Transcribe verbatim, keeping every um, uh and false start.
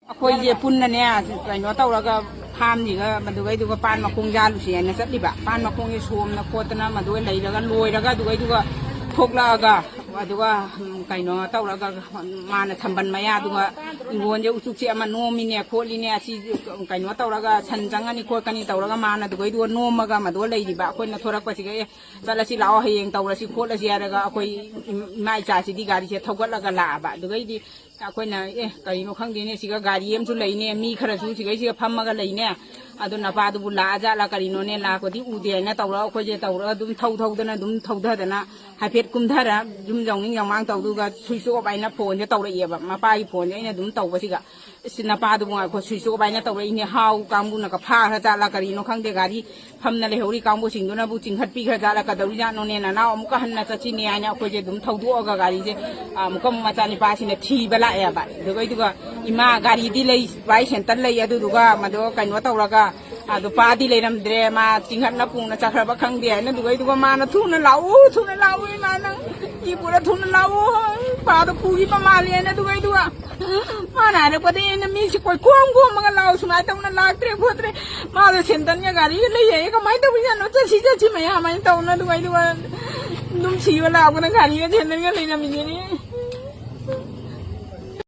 ꯑꯩꯈꯣꯏꯁꯦ ꯄꯨꯟꯅꯅꯦ, ꯀꯩꯅꯣ ꯇꯧꯔꯒ, ꯐꯥꯝꯁꯤꯒ ꯃꯗꯨꯒꯩꯗꯨꯒ ꯄꯥꯟ ꯃꯈꯣꯡ ꯌꯥꯜꯂꯨꯁꯤ ꯍꯥꯏꯅ ꯆꯠꯂꯤꯕ꯫ ꯄꯥꯟ ꯃꯈꯣꯡꯁꯦ ꯁꯣꯝꯅ ꯈꯣꯠꯇꯅ ꯃꯗꯨꯒ ꯂꯩꯔꯒ, ꯂꯣꯏꯔꯒ ꯑꯗꯨꯒꯩꯗꯨꯒ ꯊꯣꯛꯂꯛꯑꯒ, ꯑꯗꯨꯒ, ꯎꯝ, ꯀꯩꯅꯣ ꯇꯧꯔꯒ, ꯃꯥꯅ ꯁꯝꯕꯟ ꯃꯌꯥꯗꯨꯒ ꯏꯪꯒꯣꯟꯁꯦ ꯎꯆꯨꯛꯁꯦ ꯑꯃ ꯅꯣꯝꯃꯤꯅꯦ ꯈꯣꯠꯂꯤꯅꯦ, ꯑꯁꯤ ꯀꯩꯅꯣ ꯇꯧꯔꯒ ꯁꯟ ꯆꯪꯉꯅꯤ ꯈꯣꯠꯀꯅꯤ ꯇꯧꯔꯒ ꯃꯥꯅ ꯑꯗꯨꯒꯩꯗꯨꯒ ꯅꯣꯝꯃꯒ ꯃꯗꯨꯒ ꯂꯩꯔꯤꯕ꯫ ꯑꯩꯈꯣꯏꯅ ꯊꯣꯔꯛꯄꯁꯤꯒ, "ꯑꯦ, ꯆꯠꯂꯁꯤ ꯂꯥꯛꯑꯣ, ꯍꯌꯦꯡ ꯇꯧꯔꯁꯤ ꯈꯣꯠꯂꯁꯤ" ꯍꯥꯏꯔꯒ ꯑꯩꯈꯣꯏ ꯏꯃꯥ ꯏꯆꯥꯁꯤꯗꯤ ꯒꯥꯔꯤꯁꯦ ꯊꯧꯒꯠꯂꯒ ꯂꯥꯛꯑꯕ꯫ ꯑꯗꯨꯒꯩꯗꯤ ꯑꯩꯈꯣꯏꯅ, "ꯑꯦ, ꯀꯔꯤꯅꯣ ꯈꯪꯗꯦꯅꯦ, ꯁꯤꯒ ꯒꯥꯔꯤ ꯑꯃꯁꯨ ꯂꯩꯅꯦ, ꯃꯤ ꯈꯔꯁꯨ ꯁꯤꯒꯩꯁꯤꯒ ꯐꯝꯃꯒ ꯂꯩꯅꯦ, ꯑꯗꯨ ꯅꯄꯥꯗꯨꯕꯨ ꯂꯥꯛꯑꯖꯥꯠꯂ ꯀꯔꯤꯅꯣꯅꯦ, ꯂꯥꯛꯄꯗꯤ ꯎꯗꯦ" ꯍꯥꯏꯅ ꯇꯧꯔꯒ ꯑꯩꯈꯣꯏꯁꯦ ꯇꯧꯔꯒ ꯑꯗꯨꯝ ꯊꯧ ꯊꯧꯗꯅ ꯑꯗꯨꯝ ꯊꯧꯗꯗꯅ ꯍꯥꯏꯐꯦꯠ ꯀꯨꯝꯊꯔ ꯌꯨꯝ ꯌꯧꯅꯤꯡ ꯌꯧꯃꯥꯡ ꯇꯧꯗꯨꯒ switch off ꯍꯥꯏꯅ ꯐꯣꯟꯁꯦ ꯇꯧꯔꯛꯑꯦꯕ꯫ ꯃꯄꯥꯒꯤ ꯐꯣꯟꯁꯦ ꯑꯩꯅ ꯑꯗꯨꯝ ꯇꯧꯕꯁꯤꯒ, "ꯏꯁ, ꯅꯄꯥꯗꯨꯕꯨ ꯉꯥꯏꯈꯣ, switch off ꯍꯥꯏꯅ ꯇꯧꯔꯛꯏꯅꯦ, ꯍꯥꯎ ꯀꯥꯡꯕꯨꯅꯒ ꯐꯥꯈ꯭ꯔ ꯖꯥꯠꯂꯥ ꯀꯔꯤꯅꯣ ꯈꯪꯗꯦ, ꯒꯥꯔꯤ ꯐꯝꯅ ꯂꯩꯍꯧꯔꯤ ꯀꯥꯡꯕꯨꯁꯤꯡꯗꯨꯅꯕꯨ ꯆꯤꯡꯈꯠꯄꯤꯈ꯭ꯔ ꯖꯥꯠꯂꯥ, ꯀꯗꯧꯔꯤꯖꯥꯠꯅꯣꯅꯦ, ꯅꯅꯥꯎ ꯑꯃꯨꯛꯀ ꯍꯟꯅ ꯆꯠꯁꯤꯅꯦ" ꯍꯥꯏꯅ ꯑꯩꯈꯣꯏꯁꯦ ꯑꯗꯨꯝ ꯊꯧꯗꯣꯛꯑꯒ ꯒꯥꯔꯤꯁꯦ, ꯑ, ꯑꯃꯨꯛꯀ ꯑꯃꯨꯛ ꯃꯆꯥꯅꯤꯄꯥꯁꯤꯅ ꯊꯤꯕ ꯂꯥꯛꯑꯦꯕ꯫ ꯑꯗꯨꯒꯩꯗꯨꯒ, "ꯏꯃꯥ, ꯒꯥꯔꯤꯗꯤ ꯂꯩ, ꯚꯥꯏ, ꯁꯦꯟꯇꯔ ꯂꯩ, ꯑꯗꯨꯗꯨꯒ ꯃꯗꯣ ꯀꯩꯅꯣ ꯇꯧꯔꯒ, ꯑꯗꯣ ꯄꯥꯗꯤ ꯂꯩꯔꯝꯗ꯭ꯔꯦ, ꯃꯥ ꯆꯤꯡꯈꯠꯅ ꯄꯨꯅ ꯆꯠꯈ꯭ꯔꯕ ꯈꯪꯗꯦ" ꯍꯥꯏꯅ꯫ ꯑꯗꯨꯒꯩꯗꯨꯒ ꯃꯥꯅ, "ꯊꯨꯅ ꯂꯥꯛꯎ, ꯊꯨꯅ ꯂꯥꯛꯎ ꯏꯃꯥ, ꯅꯪ ꯏ ꯄꯨꯔ ꯊꯨꯅ ꯂꯥꯛꯎ, ꯄꯥꯗꯣ ꯄꯨꯈꯤꯕ ꯃꯥꯜꯂꯦ" ꯍꯥꯏꯅ꯫ ꯑꯗꯨꯒꯩꯗꯨꯒ ꯃꯥꯅ ꯍꯥꯏꯔꯛꯄꯗꯒꯤ ꯑꯩꯅ ꯃꯤꯁꯦ ꯀꯣꯏꯈꯣꯝ ꯈꯣꯝꯃꯒ, "ꯂꯥꯛꯑꯣ, ꯁꯨꯃꯥꯏꯅ ꯇꯧꯅ ꯂꯥꯛꯇ꯭ꯔꯦ ꯈꯣꯠꯇ꯭ꯔꯦ, ꯃꯥꯗꯣ ꯁꯦꯟꯗꯟꯒ ꯒꯥꯔꯤꯒ ꯂꯩ ꯍꯥꯏꯌꯦ, ꯀꯃꯥꯏꯅ ꯇꯧꯔꯤꯖꯥꯠꯅꯣ, ꯆꯠꯁꯤ ꯆꯠꯁꯤ" ꯃꯌꯥꯝ ꯍꯥꯏꯅ ꯇꯧꯅ꯫ ꯑꯗꯨꯒ ꯑꯩꯗꯨꯒ ꯑꯗꯨꯝ ꯁꯤꯕ ꯂꯥꯛꯄꯅ ꯒꯥꯔꯤꯒ ꯁꯦꯟꯗꯟꯒ ꯂꯩꯔꯝꯃꯤꯅꯤꯅꯦ꯫